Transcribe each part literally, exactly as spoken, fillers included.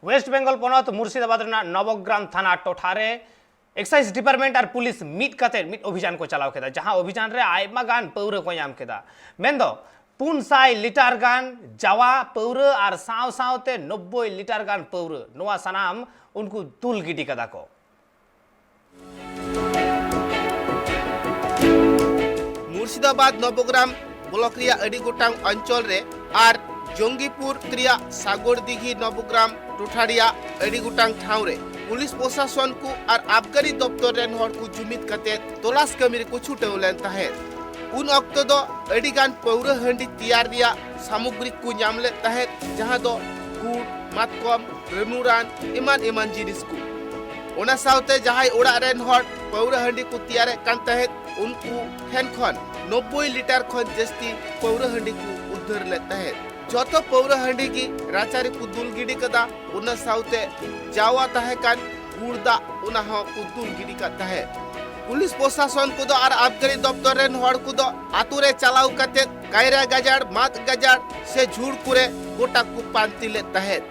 West Bengal ᱯᱚᱱᱚᱛ ᱢᱩᱨᱥᱤᱫᱟᱵᱟᱫᱽ ᱨᱮᱱᱟᱜ ᱱᱚᱵᱚᱜᱨᱟᱢ ᱛᱷᱟᱱᱟ ᱴᱚᱴᱷᱟ ᱨᱮ ᱮᱠᱥᱟᱭᱤᱡᱽ ᱰᱤᱯᱟᱨᱴᱢᱮᱱᱴ ᱟᱨ ᱯᱩᱞᱤᱥ ᱢᱤᱫ ᱠᱟᱛᱮ ᱢᱤᱫ ᱚᱵᱷᱤᱡᱟᱱ ᱠᱚ ᱪᱟᱞᱟᱣ ᱠᱮᱫᱟ, ᱡᱟᱦᱟᱸ ᱚᱵᱷᱤᱡᱟᱱ ᱨᱮ ᱟᱭᱢᱟ ᱜᱟᱱ ᱯᱟᱹᱣᱨᱟᱹ ᱠᱚ ᱧᱟᱢ ᱠᱮᱫᱟ᱾ ᱢᱮᱱᱫᱚ ᱯᱩᱱ ᱥᱟᱭ ᱞᱤᱴᱟᱨ ᱜᱟᱱ ᱡᱟᱣᱟ ᱯᱟᱹᱣᱨᱟᱹ ᱟᱨ ᱥᱟᱶ ᱥᱟᱶᱛᱮ ᱱᱚᱵᱵᱳᱭ ᱞᱤᱴᱟᱨ ᱜᱟᱱ ᱯᱟᱹᱣᱨᱟᱹ, ᱱᱚᱣᱟ ᱥᱟᱱᱟᱢ ᱩᱱᱠᱩ ᱫᱩᱞ ᱜᱤᱰᱤ ᱠᱟᱫᱟ ᱠᱚ᱾ ᱢᱩᱨᱥᱤᱫᱟᱵᱟᱫᱽ ᱱᱚᱵᱚᱜᱨᱟᱢ ᱵᱞᱚᱠ ᱨᱮᱭᱟᱜ ᱟᱹᱰᱤ ᱜᱚᱴᱟᱝ ᱚᱧᱪᱚᱞ ᱨᱮ ᱟᱨ ᱡᱚᱝᱜᱤᱯᱩᱨ ᱨᱮᱭᱟᱜ ᱥᱟᱜᱚᱨ ᱫᱤᱜᱷᱤ ᱱᱚᱵᱚᱜᱨᱟᱢ ᱴᱚᱴᱷᱟ ᱨᱮᱭᱟᱜ ᱟᱹᱰᱤ ᱜᱚᱴᱟᱝ ᱴᱷᱟᱶ ᱨᱮ ᱯᱩᱞᱤᱥ ᱯᱨᱚᱥᱟᱥᱚᱱ ᱠᱚ ᱟᱨ ᱟᱵᱜᱟᱨᱤ ᱫᱚᱯᱛᱚᱨ ᱨᱮᱱ ᱦᱚᱲ ᱠᱚ ᱡᱩᱢᱤᱫ ᱠᱟᱛᱮ ᱛᱚᱞᱟᱥ ᱠᱟᱹᱢᱤ ᱨᱮᱠᱚ ᱪᱷᱩᱴᱟᱹᱣ ᱞᱮᱱ ᱛᱟᱦᱮᱸᱫ᱾ ᱩᱱ ᱚᱠᱛᱚ ᱫᱚ ᱟᱹᱰᱤ ᱜᱟᱱ ᱯᱟᱹᱣᱨᱟᱹ ᱦᱟᱺᱰᱤ ᱛᱮᱭᱟᱨ ᱨᱮᱭᱟᱜ ᱥᱟᱢᱚᱜᱽᱨᱤ ᱠᱚ ᱧᱟᱢ ᱞᱮᱫ ᱛᱟᱦᱮᱸᱫ, ᱡᱟᱦᱟᱸ ᱫᱚ ᱜᱩᱲ, ᱢᱟᱛᱠᱚᱢ, ᱨᱟᱹᱱᱩ ᱨᱟᱱ, ᱮᱢᱟᱱ ᱮᱢᱟᱱ ᱡᱤᱱᱤᱥ ᱠᱚ᱾ ᱚᱱᱟ ᱥᱟᱶᱛᱮ ᱡᱟᱦᱟᱸᱭ ᱚᱲᱟᱜ ᱨᱮᱱ ᱦᱚᱲ ᱯᱟᱹᱣᱨᱟᱹ ᱦᱟᱺᱰᱤ ᱠᱚ ᱛᱮᱭᱟᱨᱮᱫ ᱠᱟᱱ ᱛᱟᱦᱮᱸᱫ, ᱩᱱᱠᱩ ᱴᱷᱮᱱ ᱠᱷᱚᱱ ᱱᱚᱵᱵᱳᱭ ᱞᱤᱴᱟᱨ ᱠᱷᱚᱱ ᱡᱟᱹᱥᱛᱤ ᱯᱟᱹᱣᱨᱟᱹ ᱦᱟᱺᱰᱤ ᱠᱚ ᱩᱫᱽᱫᱷᱟᱹᱨ ᱞᱮᱫ ᱛᱟᱦᱮᱸᱫ᱾ ᱡᱚᱛᱚ ᱯᱟᱹᱣᱨᱟᱹ ᱦᱟᱺᱰᱤ ᱜᱮ ᱨᱟᱪᱟ ᱨᱮᱠᱚ ᱫᱩᱞ ᱜᱤᱰᱤ ᱠᱟᱫᱟ᱾ ᱚᱱᱟ ᱥᱟᱶᱛᱮ ᱡᱟᱣᱟ ᱛᱟᱦᱮᱸ ᱠᱟᱱ ᱜᱩᱲ ᱫᱟᱜ, ᱚᱱᱟ ᱦᱚᱸ ᱠᱚ ᱫᱩᱞ ᱜᱤᱰᱤ ᱠᱟᱫ ᱛᱟᱦᱮᱸᱫ᱾ ᱯᱩᱞᱤᱥ ᱯᱨᱚᱥᱟᱥᱚᱱ ᱠᱚᱫᱚ ᱟᱨ ᱟᱵᱜᱟᱨᱤ ᱫᱚᱯᱛᱚᱨ ᱨᱮᱱ ᱦᱚᱲ ᱠᱚᱫᱚ ᱟᱛᱳ ᱨᱮ ᱪᱟᱞᱟᱣ ᱠᱟᱛᱮ ᱠᱟᱭᱨᱟ ᱜᱟᱡᱟᱲ, ᱢᱟᱫ ᱜᱟᱡᱟᱲ ᱥᱮ ᱡᱷᱩᱲ ᱠᱚᱨᱮ ᱜᱚᱴᱟ ᱠᱚ ᱯᱟᱱᱛᱮ ᱞᱮᱫ ᱛᱟᱦᱮᱸᱫ᱾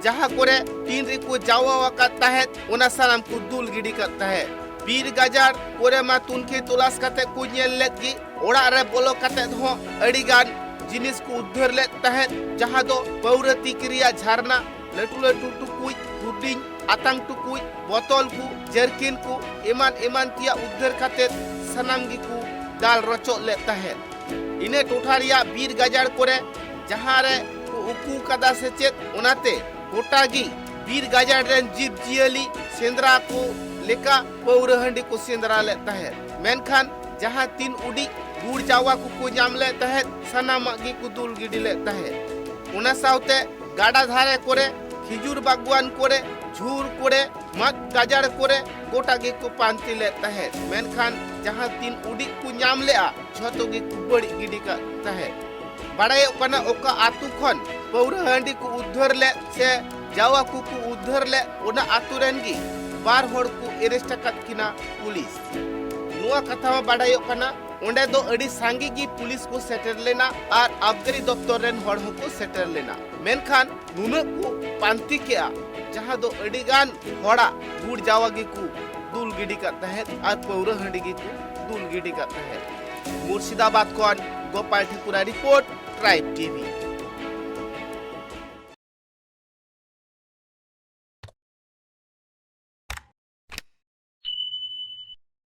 ᱡᱟᱦᱟᱸ ᱠᱚᱨᱮ ᱴᱤᱱ ᱨᱮᱠᱚ ᱡᱟᱣᱟ ᱟᱠᱟᱫ ᱛᱟᱦᱮᱸᱫ, ᱚᱱᱟ ᱥᱟᱱᱟᱢ ᱠᱚ ᱫᱩᱞ ᱜᱤᱰᱤ ᱠᱟᱫ ᱛᱟᱦᱮᱸᱫ᱾ ᱵᱤᱨ ᱜᱟᱡᱟᱲ ᱠᱚᱨᱮ ᱢᱟ ᱛᱩᱱᱠᱷᱤ ᱛᱚᱞᱟᱥ ᱠᱟᱛᱮ ᱠᱚ ᱧᱮᱞ ᱞᱮᱫ ᱜᱮ᱾ ᱚᱲᱟᱜ ᱨᱮ ᱵᱚᱞᱚ ᱠᱟᱛᱮ ᱦᱚᱸ ᱟᱹᱰᱤ ᱜᱟᱱ ᱡᱤᱱᱤᱥ ᱠᱚ ᱩᱫᱽᱫᱷᱟᱹᱨ ᱞᱮᱫ ᱛᱟᱦᱮᱸᱫ, ᱡᱟᱦᱟᱸ ᱫᱚ ᱯᱟᱹᱣᱨᱟᱹ ᱛᱤᱠᱤ ᱨᱮᱭᱟᱜ ᱡᱷᱟᱨᱱᱟ, ᱞᱟᱹᱴᱩ ᱞᱟᱹᱴᱩ ᱴᱩᱠᱩᱡ, ᱦᱩᱰᱤᱧ ᱟᱛᱟᱝ ᱴᱩᱠᱩᱡ, ᱵᱚᱛᱚᱞ ᱠᱚ, ᱡᱟᱨᱠᱤᱱ ᱠᱚ, ᱮᱢᱟᱱ ᱮᱢᱟᱱ ᱛᱮᱭᱟᱜ ᱩᱫᱽᱫᱷᱟᱹᱨ ᱠᱟᱛᱮ ᱥᱟᱱᱟᱢ ᱜᱮᱠᱚ ᱫᱟᱞ ᱨᱚᱪᱚᱜ ᱞᱮᱫ ᱛᱟᱦᱮᱸᱫ᱾ ᱤᱱᱟᱹ ᱴᱚᱴᱷᱟ ᱨᱮᱭᱟᱜ ᱵᱤᱨ ᱜᱟᱡᱟᱲ ᱠᱚᱨᱮ ᱡᱟᱦᱟᱸ ᱨᱮ ᱠᱚ ᱩᱠᱩ ᱠᱟᱫᱟ ᱥᱮ ᱪᱮᱫ, ᱚᱱᱟᱛᱮ ᱜᱚᱴᱟ ᱜᱮ ᱵᱤᱨ ᱜᱟᱡᱟᱲ ᱨᱮᱱ ᱡᱤᱵᱽ ᱡᱤᱭᱟᱹᱞᱤ ᱥᱮᱸᱫᱽᱨᱟ ᱠᱚ ᱞᱮᱠᱟ ᱯᱟᱹᱣᱨᱟᱹ ᱦᱟᱺᱰᱤ ᱠᱚ ᱥᱮᱸᱫᱽᱨᱟ ᱞᱮᱫ ᱛᱟᱦᱮᱸᱫ᱾ ᱢᱮᱱᱠᱷᱟᱱ ᱡᱟᱦᱟᱸ ᱛᱤᱱ ᱩᱰᱤᱡ ᱜᱩᱲ ᱡᱟᱣᱟ ᱠᱚᱠᱚ ᱧᱟᱢ ᱞᱮᱫ ᱛᱟᱦᱮᱸᱫ, ᱥᱟᱱᱟᱢᱟᱜ ᱜᱮᱠᱚ ᱫᱩᱞ ᱜᱤᱰᱤ ᱞᱮᱫ ᱛᱟᱦᱮᱸᱫ᱾ ᱚᱱᱟ ᱥᱟᱶᱛᱮ ᱜᱟᱰᱟ ᱫᱷᱟᱨᱮ ᱠᱚᱨᱮ, ᱠᱷᱤᱡᱩᱨ ᱵᱟᱜᱽᱣᱟᱱ ᱠᱚᱨᱮ, ᱡᱷᱩᱲ ᱠᱚᱨᱮ, ᱢᱟᱫ ᱜᱟᱡᱟᱲ ᱠᱚᱨᱮ ᱜᱚᱴᱟ ᱜᱮᱠᱚ ᱯᱟᱱᱛᱮ ᱞᱮᱫ ᱛᱟᱦᱮᱸᱫ᱾ ᱢᱮᱱᱠᱷᱟᱱ ᱡᱟᱦᱟᱸ ᱛᱤᱱ ᱩᱰᱤᱡ ᱠᱚ ᱧᱟᱢ ᱞᱮᱫᱼᱟ, ᱡᱷᱚᱛᱚ ᱜᱮᱠᱚ ᱵᱟᱹᱲᱤᱡ ᱜᱤᱰᱤ ᱠᱟᱜ ᱛᱟᱦᱮᱸᱫ᱾ ᱵᱟᱲᱟᱭᱚᱜ ᱠᱟᱱᱟ, ᱚᱠᱟ ᱟᱛᱳ ᱠᱷᱚᱱ ᱯᱟᱹᱣᱨᱟᱹ ᱦᱟᱺᱰᱤ ᱠᱚ ᱩᱫᱽᱫᱷᱟᱹᱨ ᱞᱮᱫ ᱥᱮ ᱡᱟᱣᱟ ᱠᱚᱠᱚ ᱩᱫᱽᱫᱷᱟᱹᱨ ᱞᱮᱫ, ᱚᱱᱟ ᱟᱛᱳ ᱨᱮᱱ ᱜᱮ ᱵᱟᱨ ᱦᱚᱲ ᱠᱚ ᱮᱨᱮᱥᱴ ᱟᱠᱟᱫ ᱠᱤᱱᱟ ᱯᱩᱞᱤᱥ᱾ ᱱᱚᱣᱟ ᱠᱟᱛᱷᱟ ᱦᱚᱸ ᱵᱟᱲᱟᱭᱚᱜ ᱠᱟᱱᱟ, ᱚᱸᱰᱮ ᱫᱚ ᱟᱹᱰᱤ ᱥᱟᱸᱜᱮ ᱜᱮ ᱯᱩᱞᱤᱥ ᱠᱚ ᱥᱮᱴᱮᱨ ᱞᱮᱱᱟ ᱟᱨ ᱟᱵᱠᱟᱨᱤ ᱫᱚᱯᱛᱚᱨ ᱨᱮᱱ ᱦᱚᱲ ᱦᱚᱸᱠᱚ ᱥᱮᱴᱮᱨ ᱞᱮᱱᱟ᱾ ᱢᱮᱱᱠᱷᱟᱱ ᱱᱩᱱᱟᱹᱜ ᱠᱚ ᱯᱟᱱᱛᱤ ᱠᱮᱜᱼᱟ, ᱡᱟᱦᱟᱸ ᱫᱚ ᱟᱹᱰᱤ ᱜᱟᱱ ᱦᱚᱲᱟᱜ ᱜᱩᱲ ᱡᱟᱣᱟ ᱜᱮᱠᱚ ᱫᱩᱞ ᱜᱤᱰᱤ ᱠᱟᱜ ᱛᱟᱦᱮᱸᱫ ᱟᱨ ᱯᱟᱹᱣᱨᱟᱹ ᱦᱟᱺᱰᱤ ᱜᱮᱠᱚ ᱫᱩᱞ ᱜᱤᱰᱤ ᱠᱟᱜ ᱛᱟᱦᱮᱸᱫ᱾ ᱢᱩᱨᱥᱤᱫᱟᱵᱟᱫᱽ ᱠᱷᱚᱱ ᱜᱳᱯᱟᱞ ᱴᱷᱟᱹᱠᱩᱨᱟᱜ ᱨᱤᱯᱳᱨᱴ, ᱴᱨᱟᱭᱤᱵᱽ ᱴᱤᱵᱷᱤ᱾